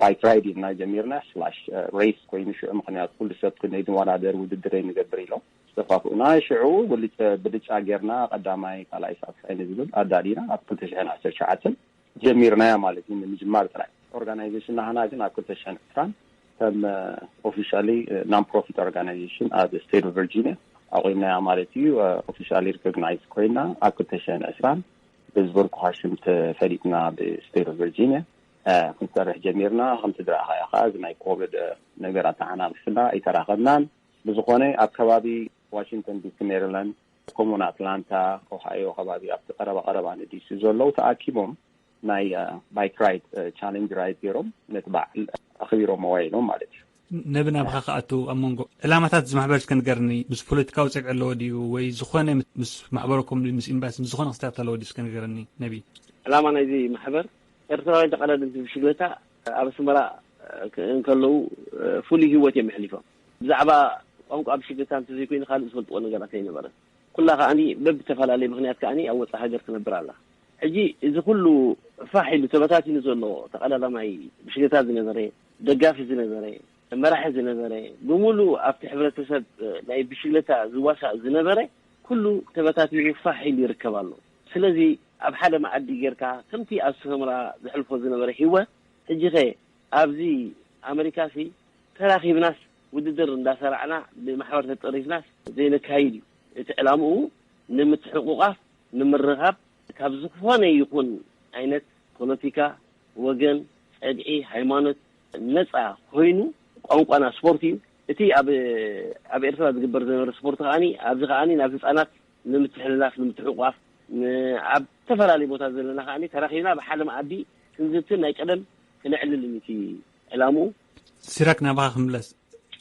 ባይክ ራይድ ኢልና ጀሚርና ስላሽ ሬስ ኮይኑ ሽዑ ምክንያቱ ኩሉ ሰብ ክንይ ዝወዳደር ውድድር ንገብር ኢሎም ዝተፋፍኡና ሽዑ ብልጫ ጌርና ቀዳማይ ካልኣይ ሳልሳይ ንዝብል ኣዳሊና ኣብ ክልተ ሽሕን ዓሰርተ ትሽዓተን ጀሚርናያ ማለት እዩ። ንምጅማር ጥራይ ኦርጋናይዜሽን ናህና ግን ኣብ ክልተ ሽሕን ዕስራን ከም ኦፊሻሊ ናን ፕሮፊት ኦርጋናይዜሽን ኣብ ስቴት ኦፍ ቨርጂኒያ ኣቑምናያ ማለት እዩ። ኦፊሻሊ ሪኮግናይዝ ኮይና ኣብ ክልተ ሽሕን ዕስራን ብዝበልኩኻ ሽም ተፈሊጥና ብስቴት ኦፍ ቨርጂኒያ ክንሰርሕ ጀሚርና። ከምቲ ዝረኣኻዮ ከዓ እዚ ናይ ኮቪድ ነገር ኣተሓናፊፍና ኣይተራኸብናን። ብዝኾነ ኣብ ከባቢ ዋሽንግተን ዲሲ፣ ሜሪላንድ፣ ከምኡውን ኣትላንታ፣ ኦሃዮ ከባቢ ኣብቲ ቀረባ ቀረባ ንዲሲ ዘለዉ ተኣኪቦም ናይ ባይክ ራይድ ቻሌንጅ ራይድ ገይሮም ነቲ በዓል ኣኽቢሮምዎ ኢሎም ማለት እዩ። ነቢ ናብኻ ክኣቱ ኣብ መንጎ ዕላማታት እዚ ማሕበር እስከ ንገርኒ። ምስ ፖለቲካዊ ጸግዒ ኣለዎ ድዩ ወይ ዝኾነ ምስ ማሕበረኩም ምስ ኤምባሲ ምስ ዝኾነ ክስታት ኣለዎ ድዩ እስከ ንገርኒ ነቢ። ዕላማ ናይዚ ማሕበር ኤርትራውያን ተቐዳደምቲ ብሽግለታ ኣብ ኣስመራ እንከለዉ ፍሉይ ህይወት እዮም ኣሕሊፎም። ብዛዕባ ቋንቋ ብሽግለታ እንተዘይኮይኑ ካልእ ዝፈልጥዎ ነገራት ኣይነበረን። ኩላ ከዓኒ በብተፈላለየ ምኽንያት ከዓኒ ኣብ ወፃእ ሃገር ትነብር ኣላ። ሕጂ እዚ ኩሉ ፋሕ ኢሉ ተበታቲኑ ዘሎ ተቐዳዳማይ ብሽግለታ ዝነበረ፣ ደጋፊ ዝነበረ፣ መራሒ ዝነበረ፣ ብምሉእ ኣብቲ ሕብረተሰብ ናይ ብሽግለታ ዝዋሳእ ዝነበረ ኩሉ ተበታቲኑ ፋሕ ኢሉ ይርከብ ኣሎ። ስለዚ ኣብ ሓደ መኣዲ ጌርካ ከምቲ ኣብ ሰመራ ዘሕልፎ ዝነበረ ህይወት ሕጂ ኸ ኣብዚ ኣመሪካሲ ተራኺብናስ ውድድር እንዳሰራዕና ብማሕበር ተጠሪፍናስ ዘይነካይድ እዩ። እቲ ዕላምኡ ንምትሕቑቓፍ፣ ንምርኻብ፣ ካብ ዝኾነ ይኹን ዓይነት ፖለቲካ፣ ወገን፣ ጸግዒ፣ ሃይማኖት ነጻ ኮይኑ ቋንቋና ስፖርት እዩ። እቲ ኣብ ኣብ ኤርትራ ዝግበር ዝነበረ ስፖርት ከዓኒ ኣብዚ ከዓኒ ናብ ህጻናት ንምትሕልላፍ ንምትሕቋፍ ኣብ ዝተፈላለዩ ቦታ ዘለና ከዓኒ ተራኺብና ብሓደ መኣዲ ክንዝትን ናይ ቀደም ክነዕልል እዩ እቲ ዕላምኡ። ሲራክ ናባኻ ክምለስ።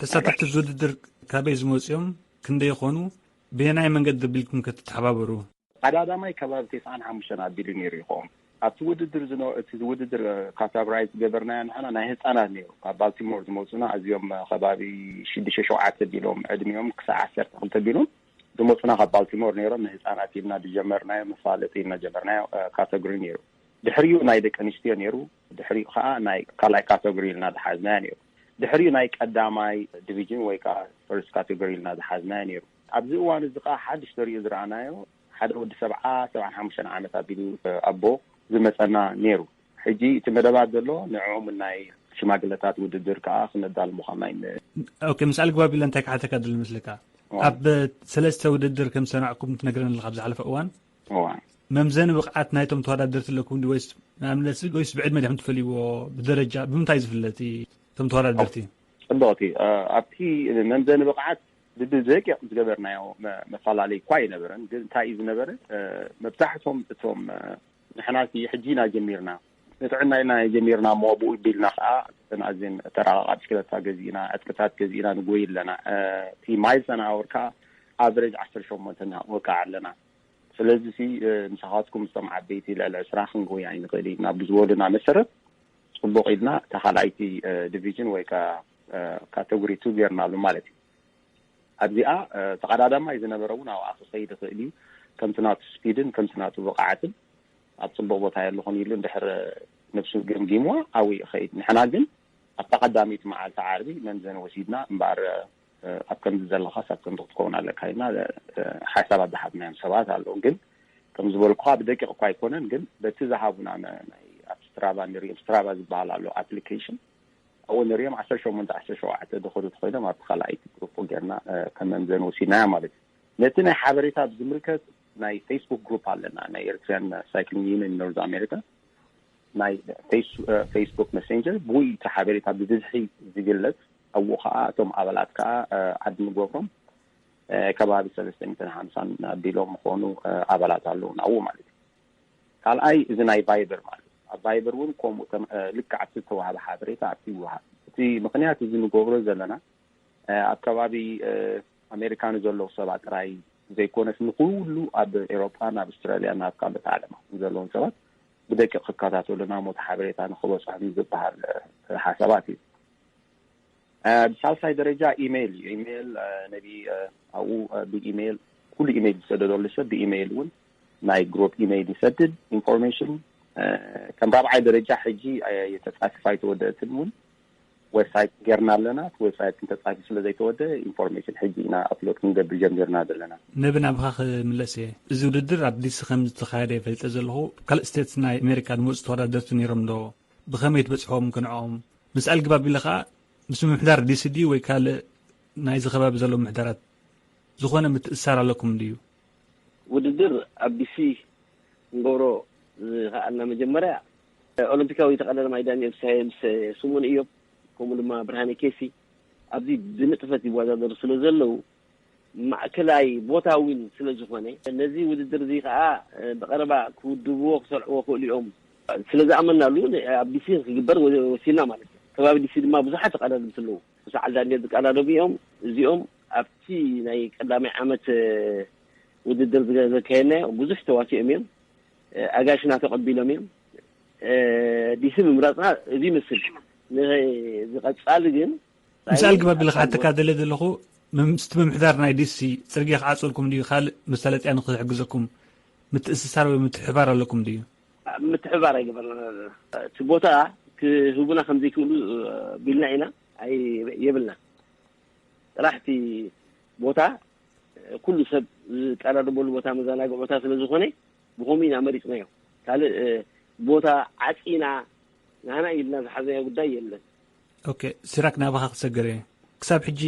ተሳተፍቲ ዝውድድር ካበይ ዝመፅኦም ክንደይ ይኾኑ? ብየናይ መንገዲ ቢልኩም ክትተሓባበሩ? ቀዳዳማይ ከባቢ ተስዓን ሓሙሽተን ኣቢሉ ነይሩ ይኸውን። ኣብቲ ውድድር ዝነ- እቲ ውድድር ካታጎራይዝ ዝገበርናዮ ንሕና ናይ ህፃናት ነይሩ። ካብ ባልቲሞር ዝመፁና ኣዝዮም ከባቢ ሽዱሽተ ሸውዓተ ቢሎም ዕድሚኦም ክሳዕ ዓሰርተ ክልተ ቢሎም ዝመፁና ካብ ባልቲሞር ነይሮም። ንህፃናት ኢልና ዝጀመርናዮ መፋለጢ ኢልና ጀመርናዮ ካተጎሪ ነይሩ። ድሕሪኡ ናይ ደቂ ኣንስትዮ ነይሩ። ድሕሪኡ ከዓ ናይ ካልኣይ ካተጎሪ ኢልና ዝሓዝናዮ ነይሩ። ድሕሪኡ ናይ ቀዳማይ ዲቪዥን ወይ ከዓ ፈርስት ካተጎሪ ኢልና ዝሓዝናዮ ነይሩ። ኣብዚ እዋን እዚ ከዓ ሓድሽ ተሪኡ ዝረኣናዮ ሓደ ወዲ ሰብዓ ሰብዓን ሓሙሽተን ዓመት ኣቢሉ ኣቦ ዝመፀና ነይሩ። ሕጂ እቲ መደባት ዘሎ ንዕኦም ናይ ሽማግለታት ውድድር ከዓ ክነዳል ምዃንና ይነ ኦኬ፣ ምስ ኣልግባብ ኢለ እንታይ ክሓተካ ድል ምስልካ ኣብ ሰለስተ ውድድር ከም ዝሰናዕኩም ትነግረኒ ኣለካ ኣብ ዝሓለፈ እዋን። እዋ መምዘኒ ብቕዓት ናይቶም ተወዳደርቲ ኣለኩም ድዩ ወይስ ንኣብነት ወይስ ብዕድመ ዲኹም ትፈልይዎ? ብደረጃ ብምንታይ ዝፍለጥ እቶም ተወዳደርቲ? ጽቡቕቲ ኣብቲ መምዘኒ ብቕዓት ብደቂቕ ዝገበርናዮ መፈላለይ እኳ ኣይነበረን። ግን እንታይ እዩ ዝነበረ? መብዛሕቶም እቶም ንሕና ሕጂ ኢና ጀሚርና ንጥዕና ኢና ጀሚርና እሞ ብኡ ቢልና ከዓ እተን ኣዝየን ተራቃቃ ብሽክለታ ገዚእና ዕጥቅታት ገዚእና ንጎይ ኣለና። እቲ ማይልስ ኣን ኣወር ከዓ ኣቨሬጅ ዓሰርተ ሸሞንተ ንወቅዕ ኣለና። ስለዚ ሲ ምሳኻትኩም ምስቶም ዓበይቲ ልዕሊ ዕስራ ክንጎይ ኣይንኽእል ኢና ብዝበሉና መሰረት ፅቡቕ ኢልና እታ ካልኣይቲ ዲቪዥን ወይ ከዓ ካተጎሪ ቱ ጌርናሉ ማለት እዩ። ኣብዚኣ ተቐዳዳማይ ዝነበረ እውን ኣብኣ ክኸይድ ይኽእል እዩ። ከምቲ ናቱ ስፒድን ከምቲ ናቱ ብቕዓትን ኣብ ፅቡቕ ቦታ የለኹን ኢሉ እንድሕር ነብሱ ገምጊምዋ ኣብኡ ይኸይድ። ንሕና ግን ኣብታ ቀዳመይቲ መዓልቲ ዓርቢ መምዘኒ ወሲድና እምበኣር ኣብ ከምዚ ዘለኻስ ኣብ ከምዚ ክትከውን ኣለካ ኢልና ሓሳባት ዝሃብናዮም ሰባት ኣለዉ። ግን ከም ዝበልኩኻ ብደቂቕ እኳ ኣይኮነን፣ ግን በቲ ዝሃቡና ናይ ኣብ ስትራቫ ንሪኦም ስትራቫ ዝበሃል ኣሎ ኣፕሊኬሽን ኣብኡ ንሪኦም ዓሰርተ ሸሞንተ ዓሰርተ ሸውዓተ ዝኸዱ ተኾይኖም ኣብቲ ካልኣይቲ ግሩፕ ጌርና ከም መምዘኒ ወሲድናያ ማለት እዩ። ነቲ ናይ ሓበሬታ ብዝምልከት ናይ ፌስቡክ ግሩፕ ኣለና፣ ናይ ኤርትራን ሳይክሊንግ ዩኒየን ኖርዝ ኣሜሪካ ናይ ፌስቡክ መሴንጀር። ብኡ እቲ ሓበሬታ ብብዝሒ ዝግለጽ። ኣብኡ ከዓ እቶም ኣባላት ከዓ ዓዲ ንገብሮም ከባቢ ሰለስተ ሚእትን ሓምሳን ኣቢሎም ምኾኑ ኣባላት ኣለዉ ናብኡ ማለት እዩ። ካልኣይ እዚ ናይ ቫይበር ማለት እዩ። ኣብ ቫይበር እውን ከምኡ ልክዕ ኣብቲ ዝተዋሃበ ሓበሬታ ኣብቲ ይወሃብ። እቲ ምክንያት እዚ ንገብሮ ዘለና ኣብ ከባቢ ኣሜሪካ ንዘለዉ ሰባት ጥራይ ዘይኮነስ ንኩሉ ኣብ ኤሮጳን ኣብ ኣውስትራልያን ኣብ ካልኦት ዓለማት ዘለዎም ሰባት ብደቂቕ ክከታተሉና ሞት ሓበሬታ ንክበፅሖም ዝበሃል ሓሳባት እዩ። ብሳልሳይ ደረጃ ኢሜይል እዩ። ኢሜይል ነቢ ኣብኡ ብኢሜይል ኩሉ ኢሜይል ዝሰደደሉ ሰብ ብኢሜይል እውን ናይ ግሩፕ ኢሜይል ይሰድድ። ኢንፎርሜሽን ከም ራብዓይ ደረጃ ሕጂ ተፃፊፋ ኣይተወደእትን እውን ዌብሳይት ጌርና ኣለና። እቲ ዌብሳይት እንተፃፊ ስለ ዘይተወደ ኢንፎርሜሽን ሕጂ ኢና ኣፕሎድ ክንገብር ጀሚርና ዘለና። ነቢ ናብኻ ክምለስ እየ። እዚ ውድድር ኣብ ዲሲ ከም ዝተኻየደ ይፈልጠ ዘለኹ። ካልእ ስቴትስ ናይ ኣሜሪካ ዝመፁ ተወዳደርቲ ነይሮም ዶ? ብኸመይ ትበፅሖም ክንዕኦም? ምስ ኣልግባብ ኢለ ከዓ ምስ ምምሕዳር ዲሲ ድዩ ወይ ካልእ ናይዚ ከባቢ ዘለዉ ምሕዳራት ዝኾነ ምትእስሳር ኣለኩም ድዩ? ውድድር ኣብ ዲሲ ክንገብሮ ዝኸኣልና መጀመርያ ኦሎምፒካዊ ተቐዳዳማይ ዳንኤል ፍስሃየ ምስ ስሙን እዮም፣ ከምኡ ድማ ብርሃነ ኬሲ ኣብዚ ብንጥፈት ይወዳደሩ ስለ ዘለዉ ማእከላይ ቦታ እውን ስለ ዝኾነ ነዚ ውድድር እዚ ከዓ ብቐረባ ክውድብዎ ክሰርዕዎ ክእሉ እዮም ስለ ዝኣመናሉ ኣብ ዲሲ ክግበር ወሲና ማለት እዩ። ከባቢ ዲሲ ድማ ብዙሓት ተቐዳደምቲ ኣለዉ። ምስ ዓልዳንዴ ዝቀዳደሙ እዮም። እዚኦም ኣብቲ ናይ ቀዳማይ ዓመት ውድድር ዘካየድናዮ ብዙሕ ተዋሲኦም እዮም። ኣጋይሽና ተቐቢሎም እዮም። ዲሲ ምምራፅና እዚ ይመስል። ንዝቐፃሊ ግን ምስ ኣልግባብ ኢለ ክሓተካ ደለ ዘለኹ ምስቲ ምምሕዳር ናይ ዲሲ ፅርግያ ክዓፅልኩም ድዩ ካልእ መሳለጥያ ንክሕግዘኩም ምትእስሳር ወይ ምትሕባር ኣለኩም ድዩ? ምትሕባር ኣይገበርና። እቲ ቦታ ክህቡና ከም ዘይክእሉ ቢልና ኢና። ኣይ የብልና። ጥራሕ እቲ ቦታ ኩሉ ሰብ ዝቀዳደመሉ ቦታ መዘናግዒ ቦታ ስለ ዝኾነ ብኸምኡ ኢና መሪፅናዮ። ካልእ ቦታ ዓፂና ናና ኢልና ዝሓዘናዮ ጉዳይ የለን። ኦኬ፣ ሲራክ ናባኻ ክሰገር እየ። ክሳብ ሕጂ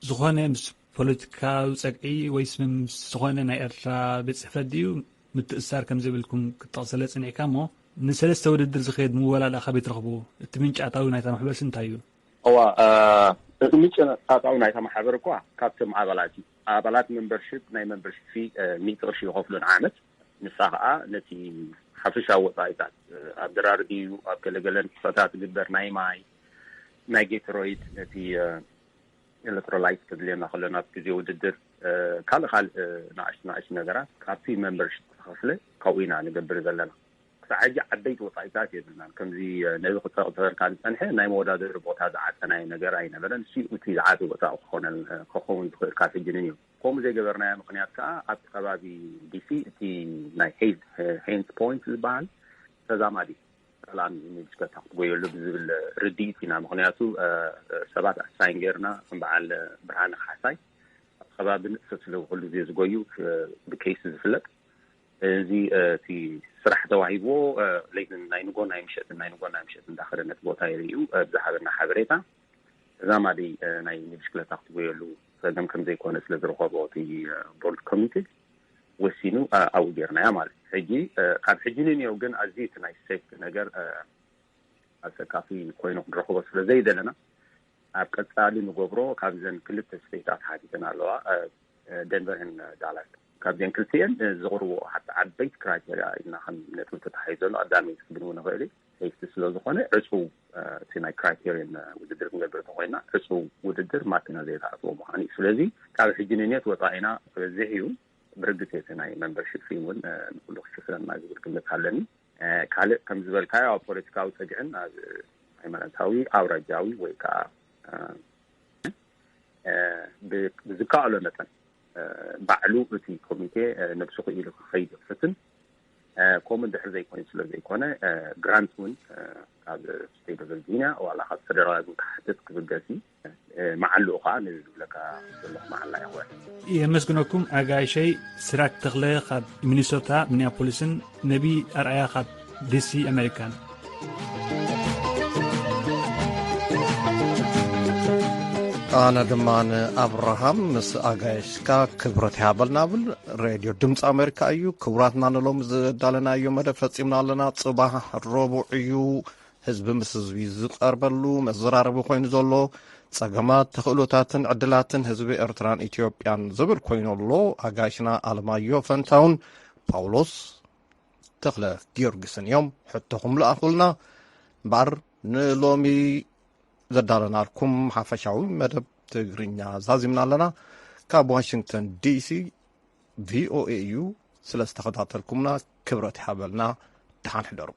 ዝኾነ ምስ ፖለቲካዊ ፀግዒ ወይስ ምስ ዝኾነ ናይ ኤርትራ ቤት ፅሕፈት ድዩ ምትእስሳር ከም ዘይብልኩም ክትጠቕሰለ ፅኒዕካ እሞ ንሰለስተ ውድድር ዝኸየድ ምወላዳ ካበይ ትረኽቡ? እቲ ምንጪ ኣታዊ ናይታ ማሕበርሲ እንታይ እዩ? እዋ እቲ ምንጭ ኣታዊ ናይታ ማሕበር እኳ ካብቶም ኣባላት እዩ። ኣባላት መንበርሽፕ ናይ መንበርሽፕ ፊ ሚእቲ ቅርሺ ይኸፍሉ ንዓመት። ንሳ ከዓ ነቲ ሓፈሻዊ ወፃኢታት ኣብ ድራር ድዩ ኣብ ገለገለ ንጥፈታት ዝግበር ናይ ማይ ናይ ጌትሮይድ ነቲ ኤሌክትሮላይት ከድልየና ከሎ ናብ ግዜ ውድድር ካልእ ካልእ ንኣሽቱ ንኣሽቱ ነገራት ካብቲ መንበርሽፕ ተኸፍለ ካብኡ ኢና ንገብር ዘለና። ክሳብ ሕጂ ዓበይቲ ወፃኢታት የብልናን። ከምዚ ነዚ ክፀቕ ዝበልካ ዝፀንሐ ናይ መወዳደሪ ቦታ ዝዓፀናዮ ነገር ኣይነበረን። እሱ እቲ ዝዓበየ ወፃኢ ክኾነል- ክኸውን ዝኽእል ካብ ሕጂ ንንዩ። ከምኡ ዘይገበርናዮ ምኽንያት ከዓ ኣብቲ ከባቢ ዲሲ እቲ ናይ ሄይዝ- ሄይንስ ፖይንት ዝበሃል ተዛማዲ ሰላም ንብሽከታ ክትጎየሉ ብዝብል ርድኢት ኢና። ምኽንያቱ ሰባት ኣሳይን ገይርና ከም በዓል ብርሃነ ካሕሳይ ኣብ ከባቢ ንእሰ ስለ ኩሉ ግዜ ዝጎዩ ብኬስ ዝፍለጥ እዚ እቲ ስራሕ ተዋሂብዎ ለይትን ናይ ንጎ ናይ ምሸትን ናይ ንጎ ናይ ምሸት እንዳኸደ ነቲ ቦታ ይርእዩ ብዝሃበና ሓበሬታ ተዛማዲ ናይ ንብሽክለታ ክትጎየሉ ፀገም ከም ዘይኮነ ስለ ዝረኸቦ እቲ ቦርድ ኮሚቴ ወሲኑ ኣብኡ ጌርናያ ማለት እዩ። ሕጂ ካብ ሕጂ ንንየው ግን ኣዝዩ እቲ ናይ ሴፍቲ ነገር ኣሰካፊ ኮይኑ ክንረኽቦ ስለ ዘይደለና ኣብ ቀፃሊ ንገብሮ ካብዘን ክልተ ስቴታት ሓቲተን ኣለዋ ደንቨርን ዳላስ። ካብዘን ክልቲኤን ዝቕርቦ ሓቲ ዓበይቲ ክራይቴርያ ኢልና ከም ነጥቢ ተታሒዞ ኣሎ ኣዳሚ ክብንው ንኽእል ሴፍቲ ስለ ዝኾነ ዕፁው እቲ ናይ ክራይቴሪየን ውድድር ክንገብር ተኮይና ዕፁው ውድድር ማኪና ዘይተኣትዎ ምዃኑ እዩ። ስለዚ ካብ ሕጂ ንንየት ወፃኢና ክበዝሕ እዩ። ብርግፅ እቲ ናይ መንበርሽፕ ፊ እውን ንኩሉ ክሽፍነና ዝብል ግምት ኣለኒ። ካልእ ከም ዝበልካዮ ኣብ ፖለቲካዊ ፀግዕን ኣብ ሃይማኖታዊ ኣውራጃዊ ወይ ከዓ ብዝከኣሎ መጠን ባዕሉ እቲ ኮሚቴ ነብሱ ክኢሉ ክኸይድ ይኽፍትን ከምኡ ድሕር ዘይኮይኑ ስለ ዘይኮነ ግራንት እውን ካብ ስቴት ቨርጂኒያ ዋላ ካብ ፈደራል ክሓትት ክብገስ እዩ። መዓልኡ ከዓ ነዚ ዝብለካ ዘለኹ መዓላ ይኽወል። የመስግነኩም ኣጋይሸይ። ስራክ ተኽለ ካብ ሚኒሶታ ሚኒያፖሊስን ነቢ ኣርኣያ ካብ ዲሲ ኣሜሪካን። ኣነ ድማ ንኣብርሃም ምስ ኣጋይሽካ ክብረት ይሃበልና ብል። ሬድዮ ድምፂ ኣሜሪካ እዩ። ክቡራትና፣ ንሎሚ ዘዳለናዮ መደብ ፈፂምና ኣለና። ፅባሕ ረቡዕ እዩ። ህዝቢ ምስ ህዝቢ ዝቐርበሉ መዘራረቢ ኮይኑ ዘሎ፣ ጸገማት፣ ተኽእሎታትን ዕድላትን ህዝቢ ኤርትራን ኢትዮጵያን ዝብል ኮይኑ ኣሎ። ኣጋይሽና ኣለማዮ ፈንታውን ፓውሎስ ተኽለ ጊዮርጊስን እዮም ሕቶኹም ልኣኹልና። እምበኣር ንሎሚ ዘዳለናልኩም ሓፈሻዊ መደብ ትግርኛ ዛዚምና ኣለና። ካብ ዋሽንግተን ዲሲ ቪኦኤ እዩ። ስለ ዝተኸታተልኩምና ክብረት ይሃበልና። ደሓን ሕደሩ።